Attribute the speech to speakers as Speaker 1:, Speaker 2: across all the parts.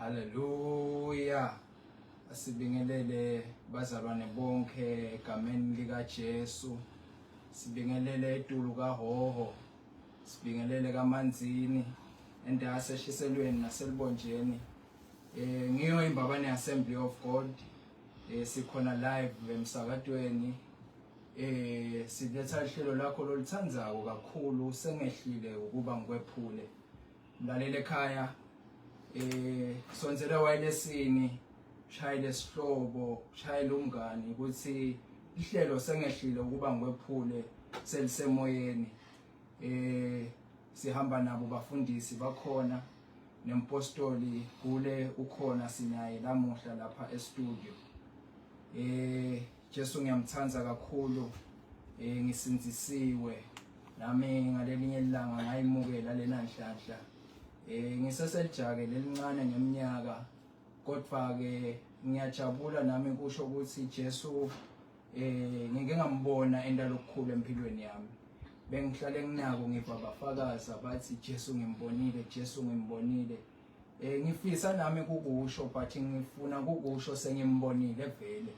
Speaker 1: Haleluya. Asibingelele bazalwane bonke egameni lika Jesu. Sibingelele etulu kaHoho. Sibingelele kaManzini endase eshiselweni naselibonjeni. Eh ngiyo imbabane Assembly of God. Eh sikhona live emsakatweni. Eh siletha ihlelo lakho lolithandzako kakhulu sengehlile ukuba ngikwephule. Mlaleli ekhaya eh sondzela wayilesini shayele sihlobo shayele umngani ukuthi ihlelo sengehlile ukuba ngikwephule selisemoyeni eh sihamba nabo bafundisi bakhona nempostoli kule ukhona sinaye lamuhla lapha e-studio eh Jesu ngiyamthanda kakhulu eh ngisindzisiwe nami ngalelinye ilanga ngayimukela lena nhlanhla eh ngiseselijake lelincane ngeminyaka kodwa ke ngiyajabula nami kusho ukuthi Jesu eh ngike ngambona enta lokukhulu empilweni yami bengihlale nginako ngiva bafakaza bathi Jesu ngimbonile Jesu ngimbonile eh ngifisa nami kukusho but ngifuna kukusho sengimbonile vele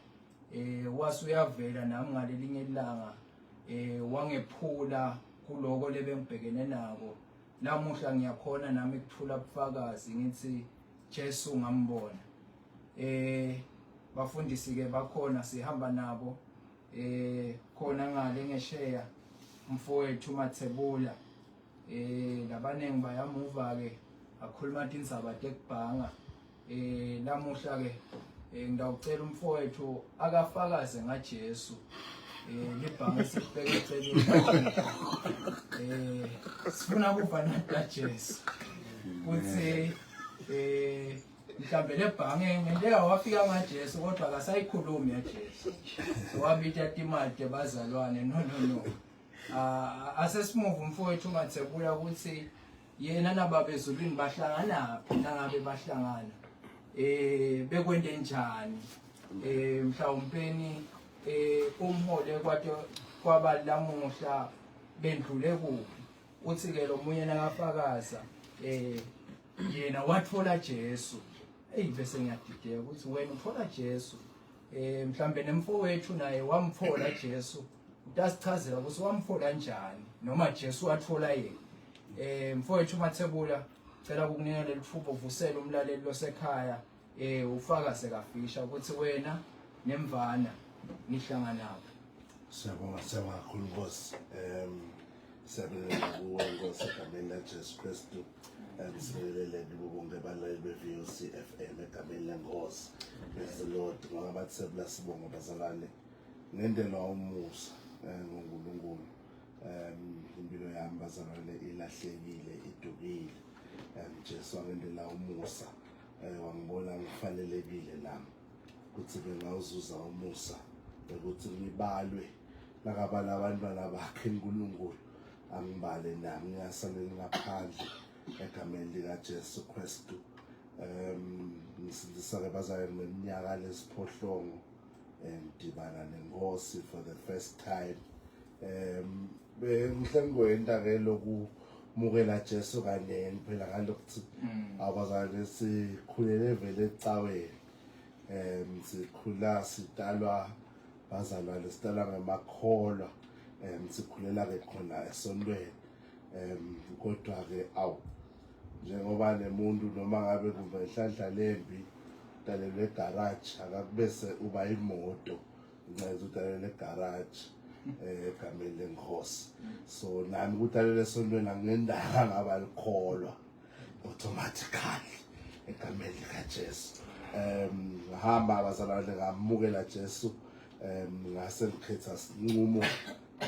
Speaker 1: eh wase uyavela nami ngalelinye ilanga eh wangephula kuloko lebengibhekene nako namuhla ngiyakhona nami kuthula ubufakazi ngithi Jesu ngambona eh bafundisi ke bakhona sihamba nabo eh khona ngale ngesheya mfowethu Mathebula eh labaningi bayamuva ke akhuluma tindzaba tekubhanga eh namuhla ke eh, ngidawucela umfowethu akafakaze ngaJesu eh libhange sibheke eceleni eh sifuna kuva naJesu kuthi eh mhlambe lebhange ngenteka wafika ngaJesu kodwa akasayikhulumi yaJesu so wabita timali tebazalwane no no no ah asesimuva umfowethu ungathebula ukuthi yena nababa ezulwini bahlanganaphi nangabe bahlangana eh bekwente njani eh mhlawumpeni eh umhole kwate kwaba lamuhla bendlule kuphi uthi ke lo munye nakafakaza eh yena wathola Jesu eyi bese ngiyadideka ukuthi wena uthola Jesu eh mhlambe nemfowethu naye wamthola Jesu utasichazela ukuthi wamthola kanjani noma Jesu wathola yena eh mfowethu Mathebula cela ukukunika leli thuba uvusele umlaleli losekhaya eh ufakaze kafisha ukuthi wena nemvana nihlanganaphi
Speaker 2: Siyabonga siyabonga kakhulu Nkosi. Um siyabingelela kuwe Nkosi egameni laJesu Kristu. Um sibingelele kubo bonke abalaleli be-VOC FM egameni lenkosi. Praise the Lord. Ngoba bathebula sibonga bazalwane ngendelwa umusa eh, ngoNkulunkulu. Um impilo yami bazalwane ilahlekile idukile. Um Jesu wangendela umusa eh, wangibona ngifanelekile nami. ukuthi bengawuzuza umusa ukuthi ngibalwe nakabala abantwana bakhe uNkulunkulu angibale nami ngingasaleli ngaphandle egameni likaJesu Kristu um ngisindisa-ke bazalwane neminyaka lesiphohlongo ngidibana nenkosi for the first time um ngihle ngikwenta-ke lokumukela Jesu kaningi phela ngalokuthi mm. abazalwane sikhulele vele ecaweni um sikhula sidalwa bazalwane sidalwa ngemakholwa um sikhulela ke khona esontweni um kodwa ke awu njengoba nemuntu noma ngabe kumbe inhlanhla lembi udalelwe egarage akakubese uba imoto ngenxa udalelwe egarage eh, egameni lenkosi so nami kudalelwe esontweni anginendaba ngaba likholwa automatically egameni likaJesu um ngihamba abazalwane ngamukela Jesu um ngase ngikhetha sinqumo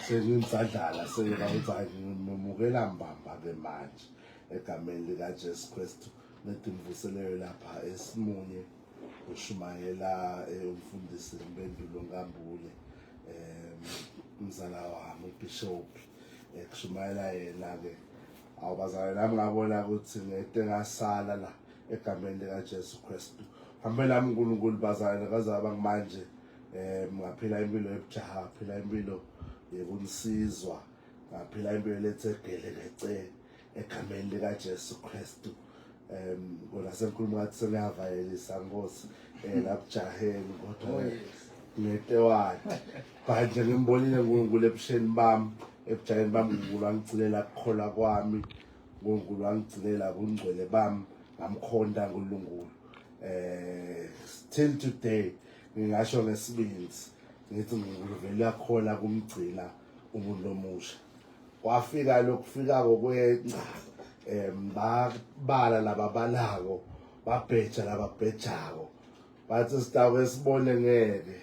Speaker 2: sengimsadlala sengikakuthi hayi ngimemukela mbamba ke manje egameni likaJesu Kristu nedimvuselelo lapha esimunye ushumayela eh, umfundisi Mpendulo Nkambule um umzala wami ubishop eh, kushumayela yena ke Awu bazalwane nami ngabona ukuthi ngete ngasala la egameni likaJesu Kristu. Hambe nami uNkulunkulu bazalwane kaze ngimanje eh ngaphila impilo yobujaha, ngaphila impilo yokunsizwa, ngaphila impilo lethe gele ngece egameni likaJesu Kristu. Um kona sengikhuluma ngathi sengiyavayelisa Nkosi eh lapujaheni kodwa
Speaker 1: Oh, yes.
Speaker 2: ngetewadi but nje ngimbonile uNkulunkulu ebusheni bami ebujaheni bami uNkulunkulu wangigcinela kukholwa kwami uNkulunkulu wangigcinela kungcwele bami ngamkhonta uNkulunkulu eh till today ngingasho ngesibindi ngithi uNkulunkulu vele uyakhona kumgcina umuntu omusha kwafika lokufika kokwenca em babala lababalako babheja lababhejako bathi sitawuke sibone ngeke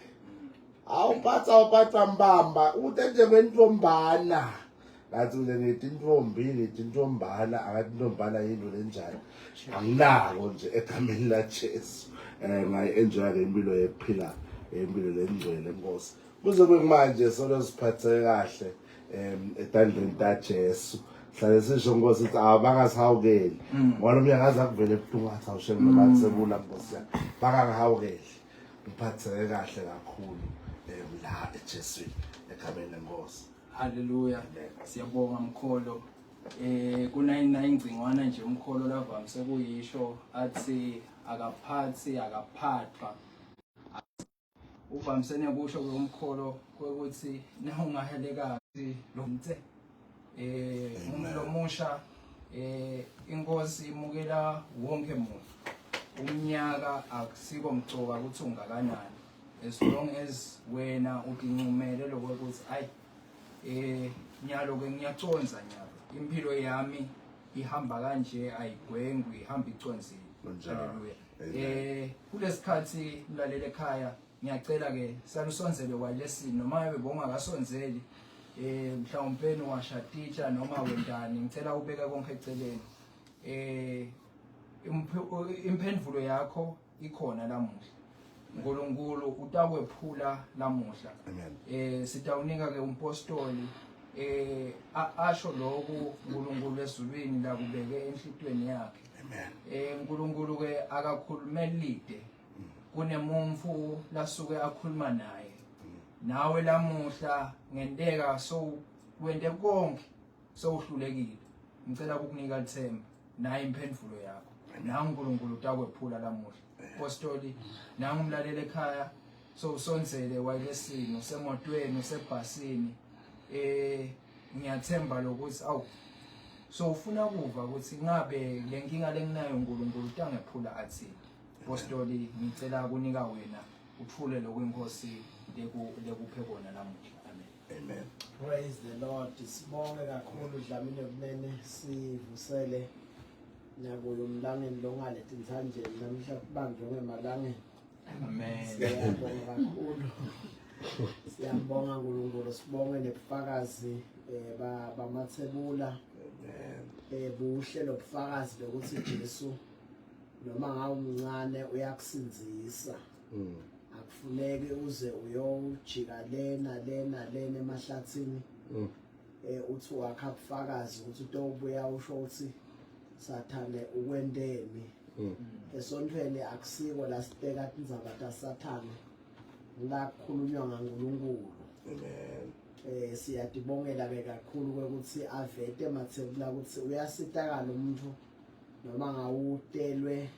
Speaker 2: awuphatha awuphatha mbamba ute nje kwentombana ngathi mina ngithi intombi ngithi intombana akathi intombana yinto lenjani anginako nje egameni laJesu eh ngayi-enjoya ke impilo yekuphila impilo lengcwele nkosi kuze kube kumanje solo siphatheke kahle em etandleni taJesu hlale sisho nkosi ukuthi abangasihawukeli ngoba lo mnyaka aze akuvele ebuhlungu athi awushenge noma kusebula nkosi yami bangangihawukeli ngiphatheke kahle kakhulu em la eJeswini egameni lenkosi
Speaker 1: Haleluya. Siyabonga mkholo. Eh kunayina ingcingwana nje umkholo lavamise kuyisho athi akaphathi akaphathwa. Uvamise nekusho umkholo kwekuthi nawungahelekazi lo mtse eh umuntu omusha eh inkosi imukela wonke umuntu. Umnyaka akusiko mcoka ukuthi ungakanani. As long as wena utincumele lokho ukuthi ayi eh nyalo ke ngiyaconza nyalo impilo yami ihamba kanje ayigwengwi ihamba iconzile.
Speaker 2: Kunjalo.
Speaker 1: Haleluya.
Speaker 2: Amen.
Speaker 1: Eh kulesikhathi mlalele ekhaya ngiyacela ke salusonzele wireless noma ngabe bongakasonzeli eh mhlawumbe washa teacher noma wendani ngicela ubeke konke eceleni eh imphendvulo yakho ikhona lamuhla uNkulunkulu utakwephula lamuhla
Speaker 2: Amen.
Speaker 1: eh sitawunika ke umpostoli eh asho lokhu uNkulunkulu ezulwini la kubeke enhlitweni yakhe
Speaker 2: Amen.
Speaker 1: eh uNkulunkulu ke akakhulumeli lide kunemumfu lasuke akhuluma naye nawe lamuhla ngenteka so wente konke sowuhlulekile ngicela ukukunika lithemba nayi imphendvulo yakho nangu uNkulunkulu utakwephula lamuhla apostoli nangu umlaleli ekhaya sowusonzele wayilesini usemotweni usebhasini eh ngiyathemba lokuthi awu so ufuna kuva ukuthi ngabe le nkinga lenginayo uNkulunkulu utangephula athini apostoli ngicela kunika wena uthule lokho inkosi lekuphe kona lamuhla amen
Speaker 2: Amen.
Speaker 3: Praise the Lord. Sibonge kakhulu Dlamini Kunene sivusele nakuyo umlangeni longale tintsanjeni namhla kubanjwe ngemalangeni.
Speaker 1: Amen.
Speaker 3: Siyabonga kakhulu. Siyabonga uNkulunkulu sibonge nebufakazi eh ba bamathebula.
Speaker 2: Amen.
Speaker 3: Eh buhle lobufakazi lokuthi Jesu noma ngawumncane uyakusindzisa. Akufuneki uze uyojika lena lena lena emahlathini. Eh uthi wakha bufakazi ukuthi utobuya usho ukuthi sathane ukwenteni. Esontweni akusiko la siteka tindzaba tasathane la kukhulunywa ngaNkulunkulu.
Speaker 2: Amen.
Speaker 3: Eh siyatibongela ke kakhulu ukuthi avete mathebula ukuthi uyasitakala umuntu noma ngawutelwe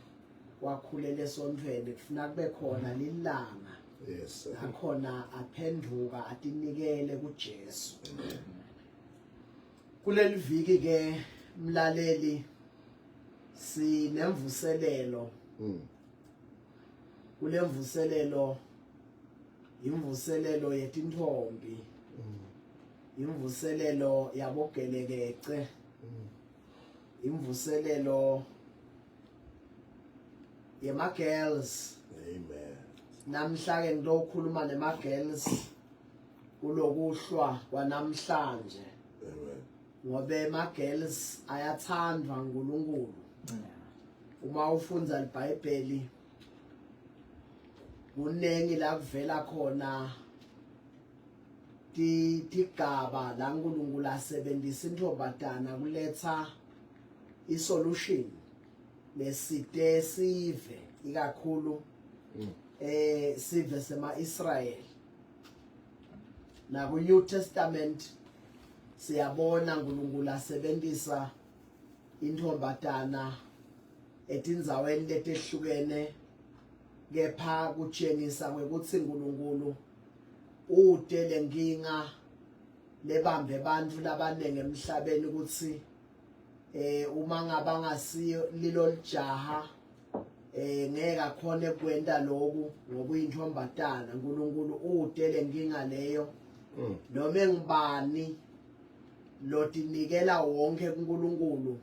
Speaker 3: wakhulela esontweni kufuna kube khona lilanga
Speaker 2: Yes.
Speaker 3: nakhona aphenduka atinikele kuJesu. Kuleli viki ke mlaleli sinemvuselelo. Kulemvuselelo imvuselelo yetintombi. Imvuselelo yabogelekece. Imvuselelo yema girls.
Speaker 2: Amen.
Speaker 3: Namhla ke ngilokhuluma nema girls kulokuhlwa kwanamhlanje.
Speaker 2: Amen.
Speaker 3: Ngoba ema girls ayathandwa uNkulunkulu. Uma ufunda iBhayibheli kunengi la kuvela khona tigaba la uNkulunkulu asebenzisa intombatana kuletha isolution lesite sive ikakhulu eh sive sema-Israel. Na ku New Testament siyabona uNkulunkulu asebenzisa intombatana etindzaweni letehlukene kepha kutshengisa kwekutsi uNkulunkulu ute lenkinga lebambe bantfu labaningi emhlabeni ukuthi eh uma ngaba ngasiyo lilo lijaha eh ngeke akhone kwenta lokhu ngoba uyintombatana uNkulunkulu ute lenkinga leyo mm. noma engibani lotinikela wonke kuNkulunkulu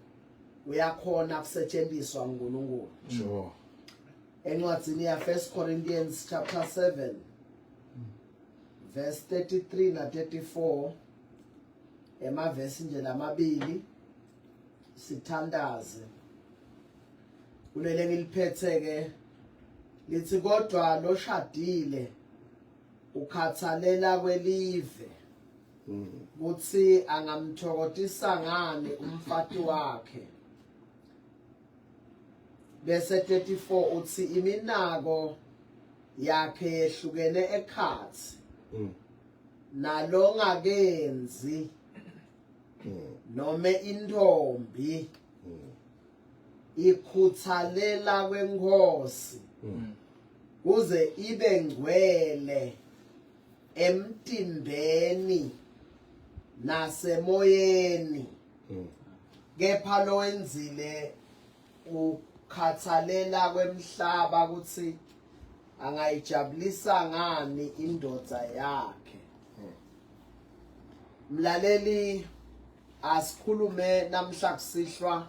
Speaker 3: uyakhona kusetshenziswa uNkulunkulu
Speaker 2: sure
Speaker 3: encwadzini ya 1 Corinthians chapter 7 verse 33 na 34 emavesi nje lamabili sithandaze kulele ngiliphethe ke lithi kodwa loshadile ukhathalela kwelive kutsi angamthokotisa ngani umfati wakhe bese 34 uthi iminako yakhe yehlukene ekhatsi mm. nalongakenzi mm. nome intombi mm. ikhuthalela kwenkosi kuze ibe ngcwele emtimbeni nasemoyeni mm. kepha lowenzile ukhathalela kwemhlaba ukuthi angayijabulisa ngani indoda yakhe mm. mlaleli asikhulume namhla kusihlwa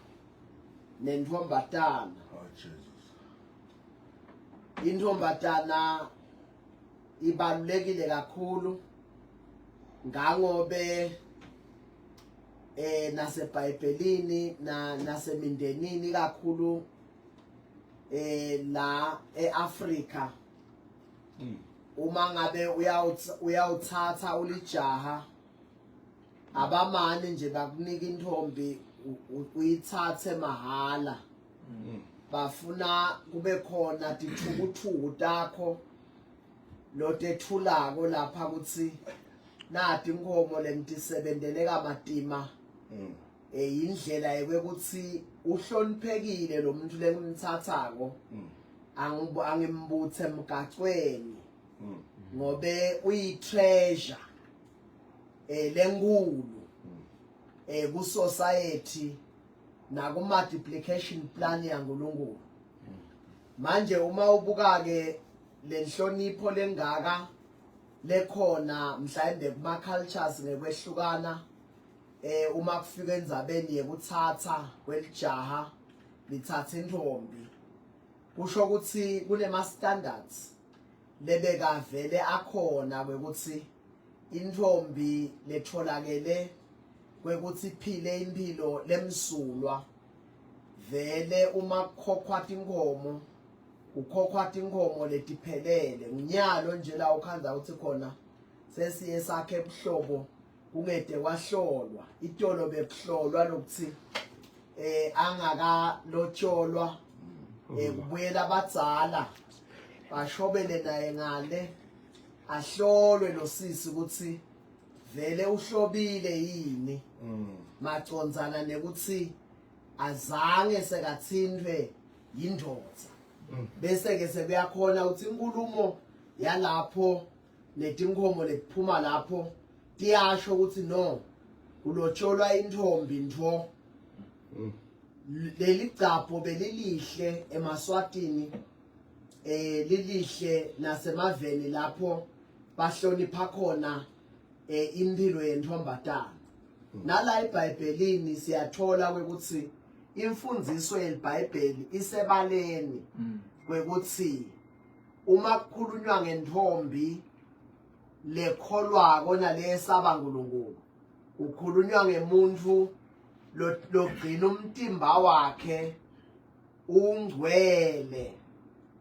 Speaker 3: nentombatana
Speaker 2: oh Jesus
Speaker 3: intombatana ibalulekile kakhulu ngangobe eh naseBhayibhelini na nasemindenini kakhulu eh la eAfrika hmm. uma ngabe uyawuthatha ulijaha abamani nje bakunika intombi uyithathe mahala mm. bafuna kube khona tithukuthuku takho lotethulako lapha kutsi nati inkomo lengisebentele kamatima mm. eh indlela yekwekutsi uhloniphekile lo muntu lengimthathako mm. angimbuthe emgacweni mm. ngobe uyi treasure eh lenkulu eh ku society naku multiplication plan yaNkulunkulu manje uma ubuka ke lenhlonipho lengaka lekhona mhlawumbe kuma cultures ngekwehlukana eh uma kufika endzabeni yekuthatha kwelijaha lithatha intombi kusho ukuthi kunema standards lebekavele akhona kwekuthi intfombi letholakele kwekutsi iphile imphilo lemsulwa vele uma kukhokhwa tinkhomo kukhokhwa tinkhomo letiphelele ngunyalo nje la ukhandza ukuthi khona sesiye sakhe ebuhlobo kungede kwahlolwa itolo bekuhlolwa lokuthi eh angakalotsholwa eh kubuyela abadzala bashobele naye ngale ahlolwe lo sisi ukuthi vele uhlobile yini mm. macondzana nekuthi azange sekathintwe yindoda mm. bese ke sekuyakhona ukuthi inkulumo yalapho netinkhomo lekuphuma lapho tiyasho ukuthi no kulotsholwa intombi ntfo mm. leli gcabho belilihle emaswatini eh lilihle nasemaveni lapho bahlonipha khona eh impilo yentombatana nala eBhayibhelini siyathola ukuthi imfundiso yeliBhayibheli isebaleni kwekuthi uma kukhulunywa ngentombi lekholwako naleyesaba uNkulunkulu kukhulunywa ngemuntu logcina umtimba wakhe ungcwele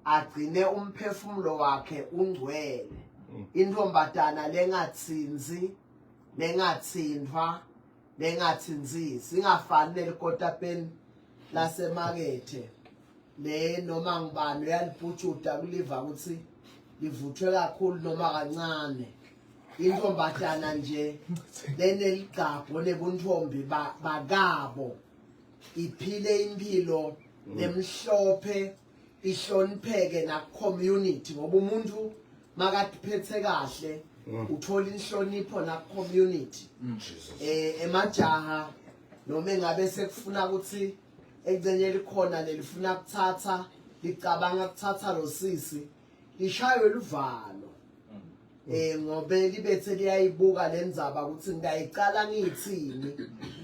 Speaker 3: agcine umphefumulo wakhe ungcwele mm. intombatana lengathinzi lengathintwa lengathinzisi ingafani nelikotapeni lasemakethe le noma ngibani uyalibhujuda kuliva ukuthi livuthwe kakhulu noma kancane intombatana nje leneligcabho nebuntfombi bakabo iphile impilo Lemhlophe ihlonipheke na community ngoba umuntu makatiphethe kahle uthola inhlonipho na community.
Speaker 2: Jesus.
Speaker 3: Emajaha noma engabe sekufuna ukuthi ecenye likhona lelifuna kuthatha, licabanga kuthatha lo sisi, lishaywe luvalo ngobe libethe liyayibuka lendzaba ukuthi ngiyayicala ngiyithini,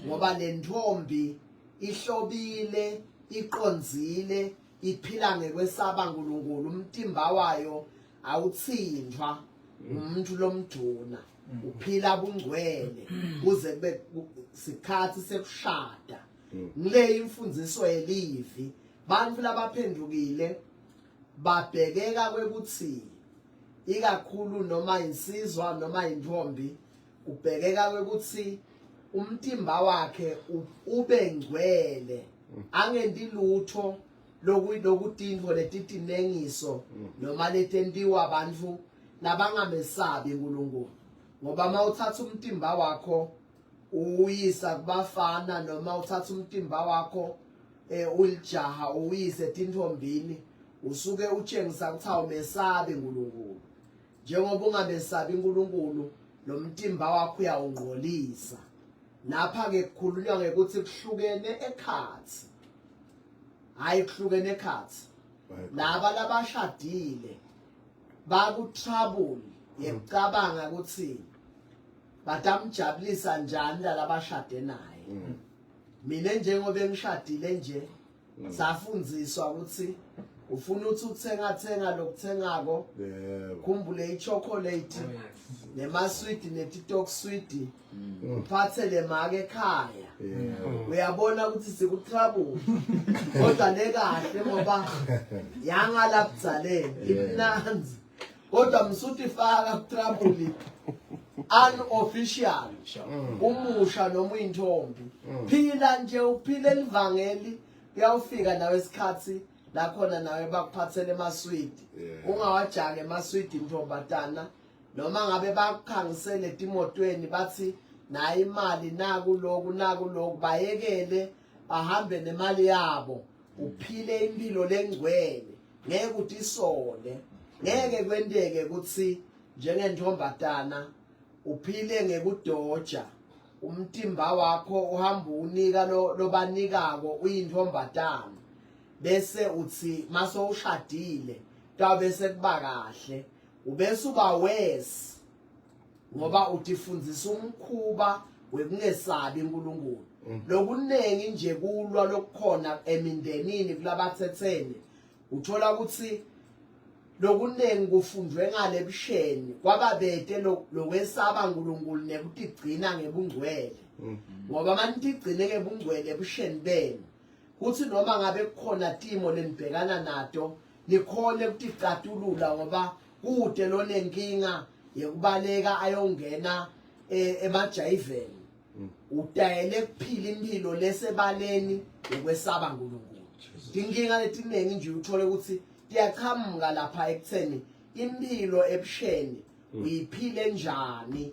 Speaker 3: ngoba lentombi ihlobile, iqonzile, iphila ngekwesaba uNkulunkulu, umtimba wayo awuthintwa umuntu lomduna, uphila bungcwele kuze kube sikhathi sekushada. Ngile imfundiso yelivi, bantu labaphendukile babhekeka kwekuthi ikakhulu noma insizwa noma intombi, ubhekeka kwekuthi umtimba wakhe ube ngcwele, angenti lutho lokutintfo letitinengiso noma letentiwa abantu labangamesabi uNkulunkulu. Ngoba uma uthatha umtimba wakho uyisa kubafana noma uthatha umtimba wakho ulijaha uyise etintombini, usuke utshengisa ukuthi awumesabi uNkulunkulu. Njengoba ungamesabi uNkulunkulu, lo mtimba wakho uyawungqolisa. Lapha ke kukhulunywa ngekuthi kuhlukene ekhathi, hayi kuhlukene ekhathi. Laba labashadile baku trouble yekucabanga ukuthi batamjabulisa njani lalabashade naye. Mina njengoba engishadile nje, safundziswa ukuthi ufuna ukuthi uthenga thenga lokuthengako, khumbule ichocolate nemaswidi netitok swidi, uphathele make ekhaya. Uyabona ukuthi siku-trouble, kodwa nekahle ngoba yangala kudzaleni imnandzi, kodwa msuthi faka ku-trouble unofficial umusha noma uyintombi, phila nje uphile elivangeli, kuyawufika nawe isikhathi lakhona nawe bakuphathele emaswidi. Ungawajaki emaswidi ntombatana, noma ngabe bakukhangisele etimotweni bathi nayi imali, naku loku naku loku, bayekele bahambe nemali yabo. Uphile impilo lengcwele, ngeke utisole, ngeke kwenteke ukuthi njengentombatana uphile ngekudoja umtimba wakho, uhamba unika lo lobanikako uyintombatana, bese uthi mase ushadile tabe sekuba kahle, ubese uba worse ngoba utifundisa umkhuba wekungesabi uNkulunkulu. Lokunengi nje kulwa lokukhona emindenini kulabathethene, uthola ukuthi lokunengi kufundwe ngale busheni kwababete lokwesaba uNkulunkulu nekutigcina ngebungcwele. Ngoba manitigcine ngebungcwele ebusheni benu, kuthi noma ngabe kukhona timo lenibhekana nato, nikhone ukuticatulula, ngoba kude lonenkinga yekubaleka ayongena emajayiveni. Utayele kuphila impilo lesebaleni yokwesaba uNkulunkulu. Tinkinga letiningi nje uthole ukuthi tiyachamuka lapha ekutheni impilo ebusheni uyiphile njani.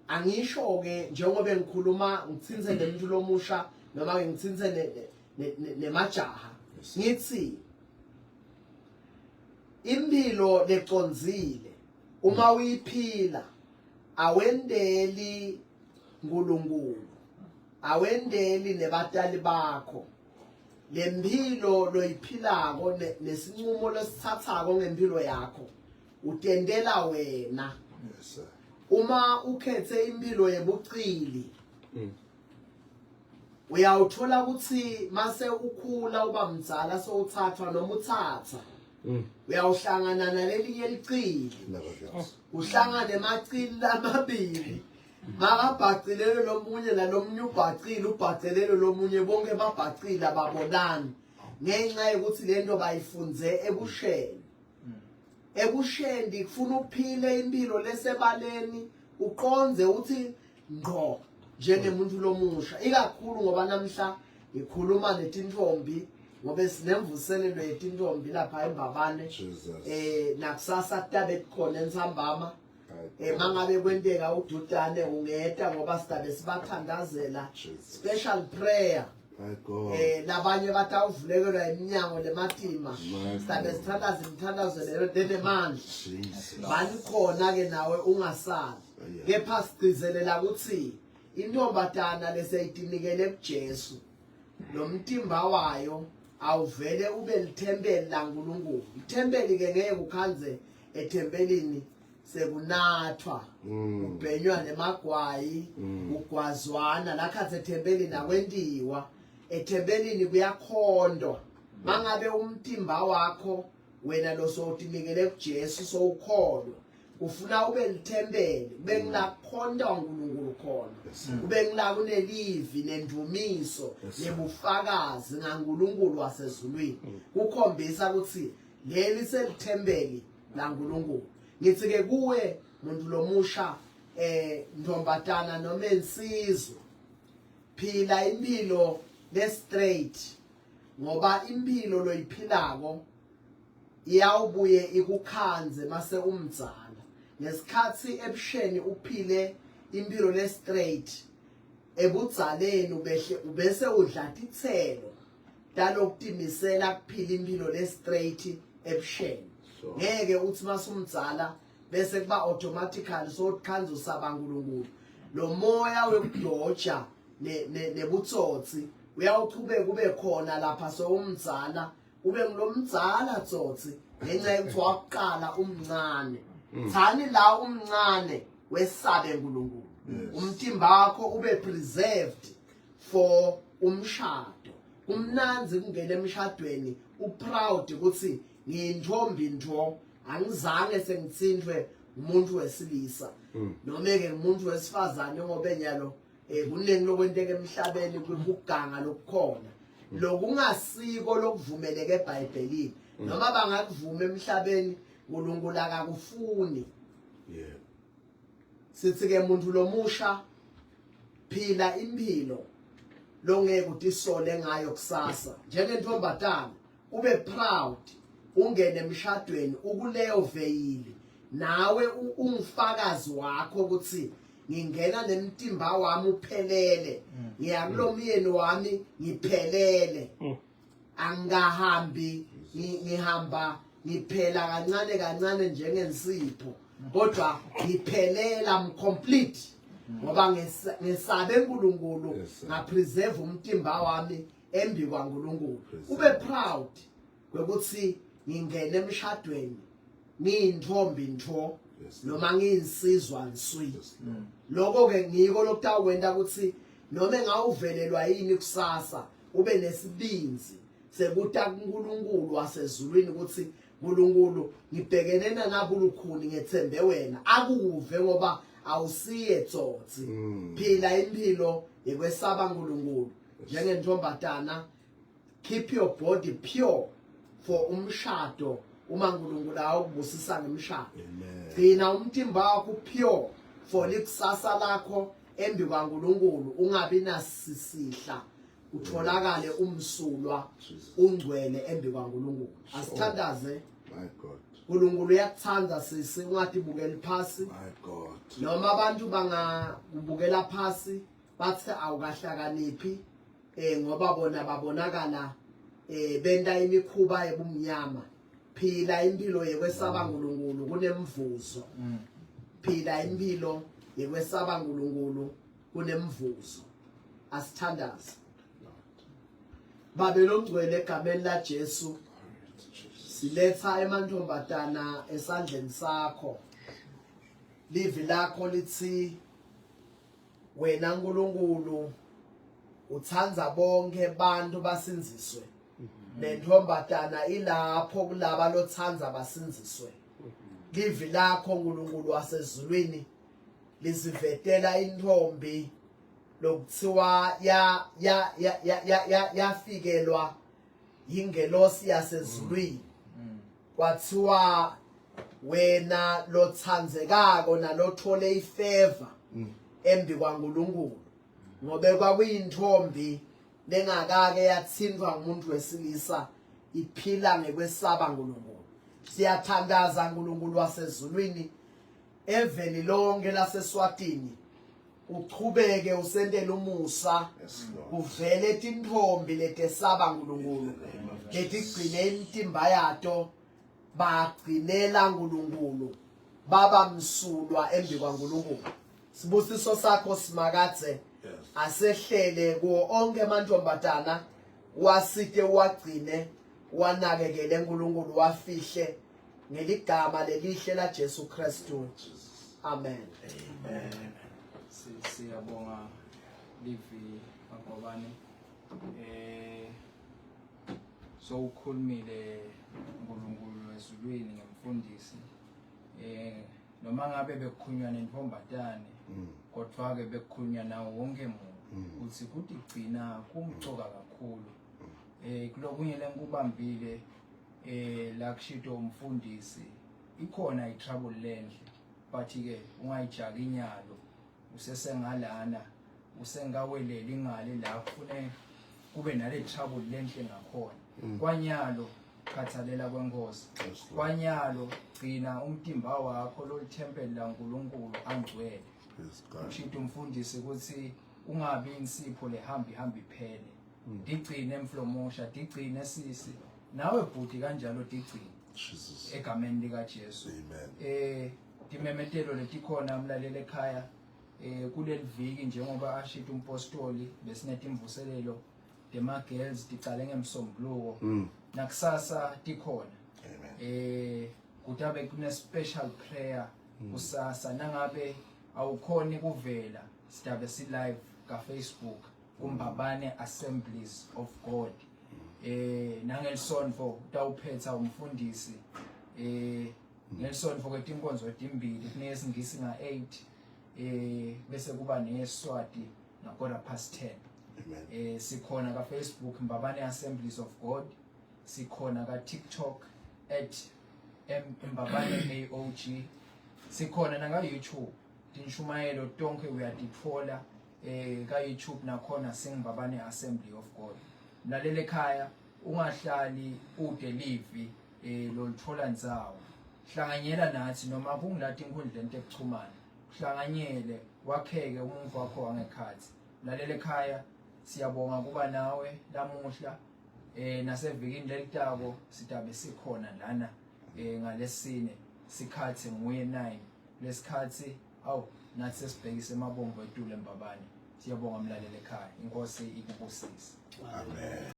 Speaker 3: Angisho ke njengoba ngikhuluma ngitsintse nemuntu lomusha noma ngitsintse nemajaha, ngithi impilo lecondzile uma uyiphila awendeli uNkulunkulu, awendeli nebatali bakho. Lempilo loyiphilako nesinqumo lesithathako ngempilo yakho utendela wena.
Speaker 2: Yes sir.
Speaker 3: Uma ukhethe impilo yebucili, uyawuthola ukuthi mase ukhula uba mdzala, sowuthathwa noma uthatha, uyawuhlangana nalelinye licili.
Speaker 2: Never gets.
Speaker 3: Uhlangane emacili lamabili, makabhacilele lomunye nalomunye ubhacile, ubhacelele lomunye, bonke babhacile, ababonani ngenxa yokuthi lento bayifunze ebusheni. Ebusheni kufuna uphile impilo lesebaleni, uqonze uthi ngqo njengemuntu lomusha, ikakhulu ngoba namhla ngikhuluma netintombi, ngoba sinemvuselelo yetintombi lapha eMbabane.
Speaker 2: Jesus.
Speaker 3: Nakusasa kutabe kukhona entsambama. Mangabe kwenteka ududane ungeta, ngoba sidabe sibathandazela
Speaker 2: Jesus.
Speaker 3: special prayer.
Speaker 2: My God.
Speaker 3: Eh labanye batawuvulekelwa iminyango lematima.
Speaker 2: My
Speaker 3: Sabe
Speaker 2: God.
Speaker 3: sithandaza imithandazo leyo lenemandla.
Speaker 2: Jesus.
Speaker 3: Bani khona ke nawe ungasali.
Speaker 2: Yeah.
Speaker 3: Kepha sigcizelela ukuthi intombazana leseyitinikele kuJesu lo mtimba wayo awuvele ube lithempeli laNkulunkulu. Ithempeli ke ngeke ukhanze ethempelini sekunathwa kubhenywa nemagwayi kugwazwana lakhathi ethempelini akwentiwa ethempelini kuyakhondwa mangabe umtimba wakho wena lo sowutinikele kuJesu sowukholwa ufuna ube lithempeli kube ngila kukhonta uNkulunkulu khona kube ngila kunelivi nendumiso nebufakazi ngaNkulunkulu wasezulwini kukhombisa ukuthi leli selithempeli laNkulunkulu ngithi ke kuwe muntu lomusha eh ntombatana noma insizwa phila impilo le straight ngoba impilo loyiphilako iyawubuye ikukhanze mase umdzala ngesikhathi ebusheni uphile impilo le straight ebudzaleni ubehle ubese udla titselo talokutimisela kuphila impilo le straight ebusheni ngeke uthi masumdzala bese kuba automatically sokhanza usaba uNkulunkulu lo moya wekudoja nebutsotsi uyawuchubeka kube khona lapha sowumdzala ube ngilomdzala tsotsi ngenxa yokuthi wakuqala umncane thani la umncane wesabe uNkulunkulu umtimba wakho ube preserved for umshado kumnandzi kungena emshadweni uproud ukuthi ngiyintombi ntho angizange sengithintwe umuntu wesilisa noma ke umuntu wesifazane ngoba enyalo eh kuningi lokwenteka emhlabeni kuganga lokukhona lokungasiko lokuvumeleke eBhayibhelini noma bangakuvuma emhlabeni uNkulunkulu akakufuni
Speaker 2: Yeah.
Speaker 3: sithi ke umuntu lomusha phila impilo longeke utisole ngayo kusasa njengentombatana ube proud ungene emshadweni ukuleyo veyili nawe ungifakazi wakho ukuthi ngingena nemtimba wami uphelele ngiya kulomyeni wami ngiphelele angahambi ngihamba ngiphela kancane kancane njengensipho kodwa ngiphelela I'm complete ngoba ngesabe uNkulunkulu ngapreserve umtimba wami embi kwaNkulunkulu ube proud kwekuthi ngingene emshadweni ngiyintombi ntho noma ngiyinsizwa nswi lokho ke ngiko lokutawukwenta ukuthi noma engawuvelelwa yini kusasa ube nesibinzi sekuta kuNkulunkulu wasezulwini ukuthi uNkulunkulu ngibhekene nanabulukhuni ngethembe wena akuve ngoba awusiye tsotsi phila impilo yekwesaba uNkulunkulu njengentombatana keep your body pure for umshado uma uNkulunkulu awukubusisa ngemshado gcina umtimba wakho pure for likusasa lakho embi kwaNkulunkulu ungabi nasisihla utholakale umsulwa ungcwele embi kwaNkulunkulu asithandaze
Speaker 2: my god
Speaker 3: uNkulunkulu uyakuthanda sisi ungatibukeli phasi
Speaker 2: my god
Speaker 3: noma abantu bangakubukela phasi bathi awukahlakaniphi eh ngoba bona babonakala eh benta imikhuba ebumnyama phila impilo yekwesaba uNkulunkulu kunemvuzo phila impilo yekwesaba uNkulunkulu kunemvuzo asithandaze Babe longcwele egameni la Jesu siletha emantombazana esandleni sakho livi lakho lithi wena nkulunkulu uthanda bonke abantu basindziswe nentombatana ilapho kulaba lothanda basindziswe livi lakho nkulunkulu wasezulwini lisivetela intombi lokuthiwa ya ya ya ya ya yafikelwa yingelosi yasezulwini kwathiwa wena lothandzekako nalothole ifeva embi kwaNkulunkulu ngobe kwakuyintombi lengakake yathintwa ngumuntu wesilisa iphila ngekwesaba uNkulunkulu siyathandaza uNkulunkulu wasezulwini eveni lonke laseSwatini. Uchubeke usentele umusa kuvele tintfombi letesaba uNkulunkulu letigcine imitimba yato bagcinela uNkulunkulu baba msulwa embi kwaNkulunkulu. Sibusiso sakho Simakadze asehlele kuwo onke amantombazana wasite wagcine wanakekele uNkulunkulu wafihle ngeligama lelihle la Jesu Kristu. Amen.
Speaker 1: Amen. Siyabonga livi Magobane. Eh so ukhulumile uNkulunkulu ezulwini ngemfundisi eh noma ngabe bekukhulunywa nentombatane mm. kodwa ke bekukhulunywa nawo wonke umuntu mm. ukuthi kutigcina kumcoka kakhulu mm. eh kulokunye lenkubambile eh la kushito umfundisi ikhona i-trouble lenhle but ke ungayijaki inyalo usesengalana usengaweleli ingale la kufune kube nale trouble lenhle ngakhona mm. kwanyalo khathalela kwenkosi kwanyalo gcina umtimba wakho lolithempeli laNkulunkulu angcwele ushintsha umfundisi ukuthi ungabi insipho lehamba ihamba iphele mm. digcine mflomosha digcine sisi nawe bhuti kanjalo digcine egameni lika Jesu
Speaker 2: amen
Speaker 1: eh timemetelo letikhona mlaleli ekhaya eh kuleli viki njengoba ashito umpostoli besinetimvuselelo tema girls ticale ngemsombuluko mm. nakusasa tikhona
Speaker 2: amen
Speaker 1: eh kutabe kune special prayer mm. kusasa nangabe awukhoni kuvela sidabe si live ka Facebook kumbabane Assemblies of God eh nangelisonto utawuphetha umfundisi eh ngelisonto ke tinkonzo timbili kunesingisi nga8 eh bese kuba neswati nga quarter past 10
Speaker 2: amen
Speaker 1: eh sikhona ka Facebook Mbabane Assemblies of God sikhona ka TikTok at Mbabane AOG sikhona na ka YouTube tinshumayelo tonke uyatitfola eh ka YouTube nakhona singimbabane Assembly of God mlaleli ekhaya ungahlali ude livi eh lolithola ndzawo hlanganyela nathi noma kungilati inkundleni tekuchumana uhlanganyele wakheke umuntu wakho wangekhathi mlaleli ekhaya siyabonga kuba nawe lamuhla eh nasevikini lelitako sidabe sikhona lana eh ngalesine sikhathi nguye 9 lesikhathi awu nathi sesibhekise emabombo etulu embabane siyabonga mlaleli ekhaya inkosi ikubusise
Speaker 2: amen.